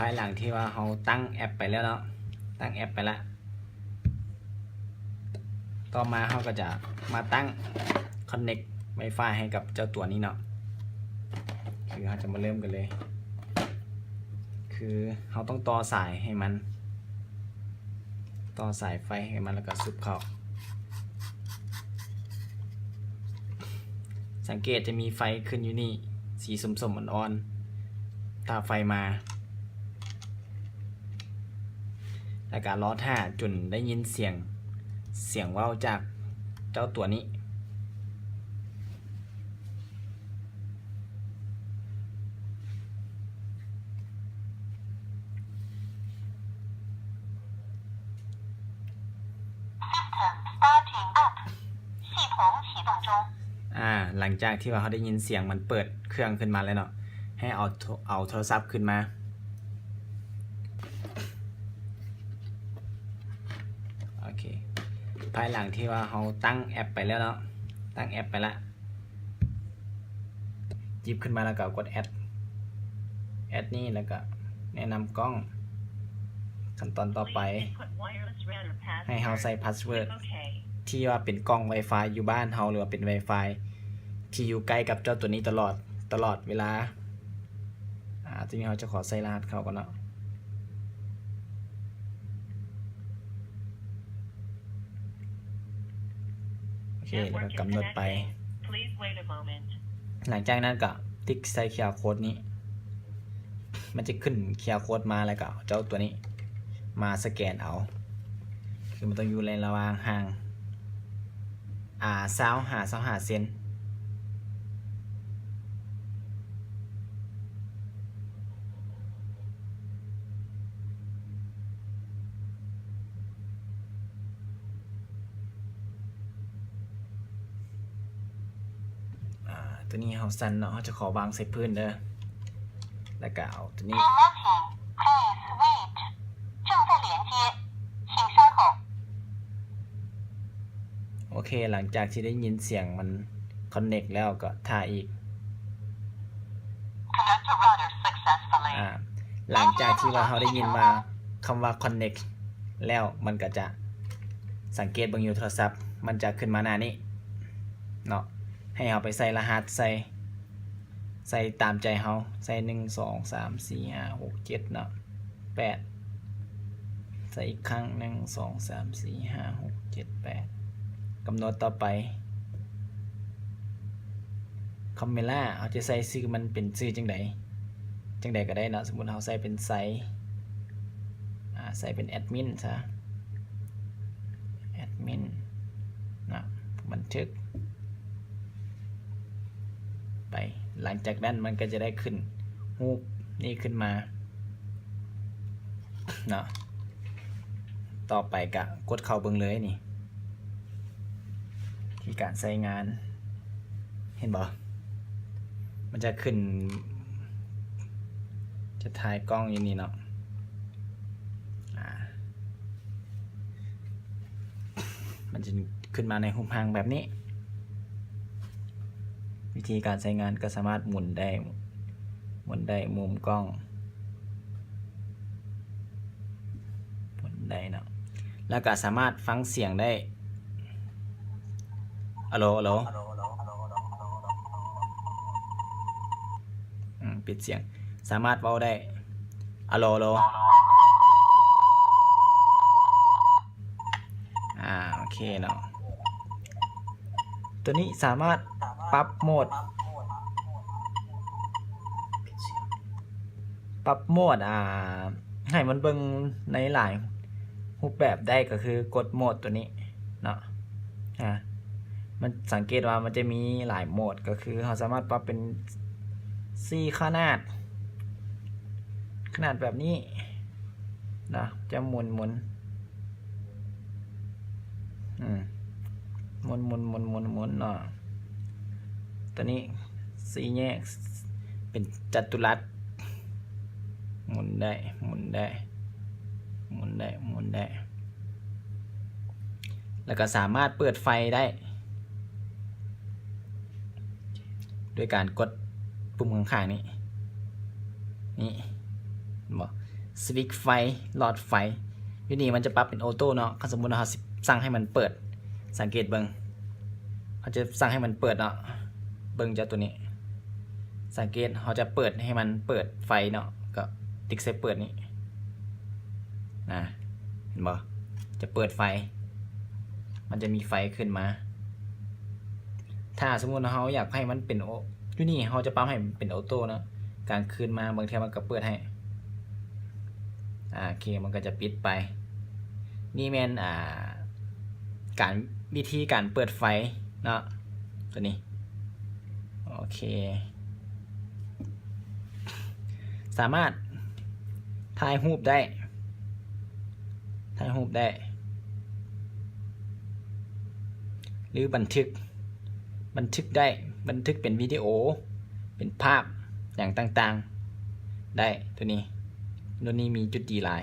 ພາຍຫຼັງທີ່ວ່າເຮົາຕັ້ງແອັບໄປແລ້ວເນາະ, ຕັ້ງແອັບໄປລະ, ຕໍ່ມາເຮົາກໍຈະມາຕັ້ງ connect Wi-Fi ໃຫ້ກັບເຈົ້າຕົວນີ້ເນາະ. ຄືເຮົາຈະມາເລີ່ມກັນເລີຍ, ຄືເຮົາຕ້ອງຕໍ່ສາຍໃຫ້ມັນ, ຕໍ່ສາຍໄຟໃຫ້ມັນ ແລ້ວກໍສຸບເຂົ້າ. ສັງເກດຈະມີໄຟຂຶ້ນຢູ່ນີ້ ສີສົ້ມໆ ອ່ອນໆ ຖ້າໄຟມາ. ແລ້ວກະລໍຖ້າຈົນໄດ້ຍິນສຽງ, ສຽງເວົ້າຈາກເຈົ້າຕົວນີ້. ອາ ຫຼັງຈາກທີ່ວ່າເຮົາໄດ້ຍິນສຽງມັນເປີດເຄື່ອງຂຶ້ນມາແລ້ວເນາະ, ໃຫ້ເອົາໂທ ເອົາໂທລະສັບຂຶ້ນມາ. ໂອເຄ, ພາຍຫຼັງທີ່ວ່າເຮົາຕັ້ງແອັບໄປແລ້ວເນາະ, ຕັ້ງແອັບໄປລະ, ຫຍິບຂຶ້ນມາແລ້ວກໍກົດແອັດ, ແອັດນີ້ ແລ້ວກໍແນະນຳກ້ອງ. ຂັ້ນຕອນຕໍ່ໄປ ໃຫ້ເຮົາໃສ່ພາສເວີດທີ່ວ່າເປັນກ້ອງ Wi-Fi ຢູ່ບ້ານເຮົາ ຫຼືວ່າເປັນ Wi-Fi ທີ່ຢູ່ໃກ້ກັບເຈົ້າຕົວນີ້ຕະຫຼອດ, ຕະຫຼອດເວລາ. ອາ ທີນີ້ເຮົາຈະຂໍໃສ່ລະຫັດເຂົ້າກ່ອນເນາະ. ໂອເຄ ແລ້ວກໍກຳນົດໄປ. ຫຼັງຈາກນັ້ນກໍຕິກໃສ່ QR code ນີ້, ມັນຈະຂຶ້ນ QR code ມາ ແລ້ວກໍເອົາເຈົ້າຕົວນີ້ມາສະແກນເອົາ. ຄືມັນຕ້ອງຢູ່ໃນລະຫວ່າງຫ່າງ ອາ ຊາວຫາຊາວຫ້າເຊັນ. ອາ ຕົວນີ້ເຮົາສັ່ນເນາະ, ເຮົາຈະຂໍວາງໃສ່ພື້ນເດີ, ແລ້ວກະເອົາຕົວນີ້. ໂອເຄ, ຫຼັງຈາກທີ່ໄດ້ຍິນສຽງມັນ connect ແລ້ວກໍຖ້າອີກ. ອາ ຫຼັງຈາກທີ່ວ່າເຮົາໄດ້ຍິນວ່າຄຳວ່າ connect ແລ້ວ, ມັນກໍຈະ ສັງເກດເບິ່ງຢູ່ໂທລະສັບ, ມັນຈະຂຶ້ນມາໜ້ານີ້ເນາະ, ໃຫ້ເຮົາໄປໃສ່ລະຫັດໃສ່ ໃສ່ຕາມໃຈເຮົາ, ໃສ່ໜຶ່ງ ສອງ ສາມ ສີ່ ຫ້າ ຫົກ ເຈັດເນາະ, ແປດ ໃສ່ອີກຄັ້ງ ໜຶ່ງ ສອງ ສາມ ສີ່ ຫ້າ ຫົກ ເຈັດ ແປດ. ກຳນົດຕໍ່ໄປ ຄາເມລາ ເຮົາຈະໃສ່ຊື່ມັນເປັນຊື່ຈັ່ງໃດ, ຈັ່ງໃດກໍໄດ້ເນາະ. ສົມມຸດເຮົາໃສ່ເປັນໄຊ ອາ ໃສ່ເປັນແອັດມິນຊະ, ແອັດມິນເນາະ, ບັນທຶກໄປ. ຫຼັງຈາກນັ້ນມັນກໍຈະໄດ້ຂຶ້ນຮູບນີ້ຂຶ້ນມາເນາະ. ຕໍ່ໄປກະກົດເຂົ້າເບິ່ງເລີຍນີ້ ທີ່ການໃຊ້ງານ, ເຫັນບໍ່? ມັນຈະຂຶ້ນ ຈະຖ່າຍກ້ອງຢູ່ນີ້ເນາະ, ອາ ມັນຈະຂຶ້ນມາໃນຮູບຮ່າງແບບນີ້. ວິທີການໃຊ້ງານກໍສາມາດໝູນໄດ້, ໝູນໄດ້ ມຸມກ້ອງ ໝູນໄດ້ເນາະ, ແລ້ວກໍສາມາດຟັງສຽງໄດ້. ອາໂຫຼ ອາໂຫຼ ອາໂຫຼ ອາໂຫຼ ອາໂຫຼ ອາໂຫຼ ອາໂຫຼ ອາໂຫຼ ອາໂຫຼ ອາໂຫຼ ອືມ ປິດສຽງ, ສາມາດເວົ້າໄດ້. ອາໂຫຼ ອາໂຫຼ ອາໂຫຼ ອາໂຫຼ ອາໂຫຼ ອາ ໂອເຄເນາະ, ຕົວນີ້ສາມາດປັບໂໝດ, ປັບໂໝດ ອາ ໃຫ້ມັນເບິ່ງໃນຫຼາຍຮູບແບບໄດ້ ກໍຄືກົດໂໝດຕົວນີ້ເນາະ. ອາ ມັນ ສັງເກດວ່າມັນຈະມີຫຼາຍໂໝດ, ກໍຄືເຮົາສາມາດປັບເປັນສີ່ຂະໜາດ, ຂະໜາດແບບນີ້ເນາະ, ຈະໝູນໆ ອືມ ໝູນໆໆໆເນາະ. ຕົວນີ້ສີ່ແຍກເປັນຈັດຕຸລັດ, ໝູນໄດ້ ໝູນໄດ້ ໝູນໄດ້ ໝູນໄດ້, ແລ້ວກໍສາມາດເປີດໄຟໄດ້ ໂດຍການກົດປຸ່ມຂ້າງໆນີ້ ນີ້ ເຫັນບໍ່? ສະວິດໄຟ, ຫຼອດໄຟ. ຢູ່ນີ້ມັນຈະປັບເປັນໂອໂຕ້ເນາະ. ຄັນສົມມຸດເຮົາຊິສັ່ງໃຫ້ມັນເປີດ, ສັງເກດເບິ່ງ, ເຮົາຈະສັ່ງໃຫ້ມັນເປີດເນາະ. ເບິ່ງເຈົ້າໂຕນີ້, ສັງເກດເຮົາຈະເປີດໃຫ້ມັນເປີດໄຟເນາະ, ກໍຕິກໃສ່ເປີດນີ້ນະ, ເຫັນບໍ່? ຈະເປີດໄຟ, ມັນຈະມີໄຟຂຶ້ນມາ. ຖ້າສົມມຸດເຮົາຢາກໃຫ້ມັນເປັນໂອ, ຢູ່ນີ້ເຮົາຈະປັບໃຫ້ເປັນໂອໂຕ້ເນາະ, ກາງຄືນມາບາງເທື່ອມັນກໍເປີດໃຫ້. ອາ ໂອເຄ, ມັນກໍຈະປິດໄປ. ນີ້ແມ່ນ ອ່າ ການ, ວິທີການເປີດໄຟເນາະ, ໂຕນີ້. ໂອເຄ, ສາມາດຖ່າຍຮູບໄດ້, ຖ່າຍຮູບໄດ້ ຫຼືບັນທຶກ, ບັນທຶກໄດ້, ບັນທຶກເປັນວິດີໂອ, ເປັນພາບຫຍັງຕ່າງໆໄດ້. ໂຕນີ້, ໂຕນີ້ມີຈຸດດີຫຼາຍ.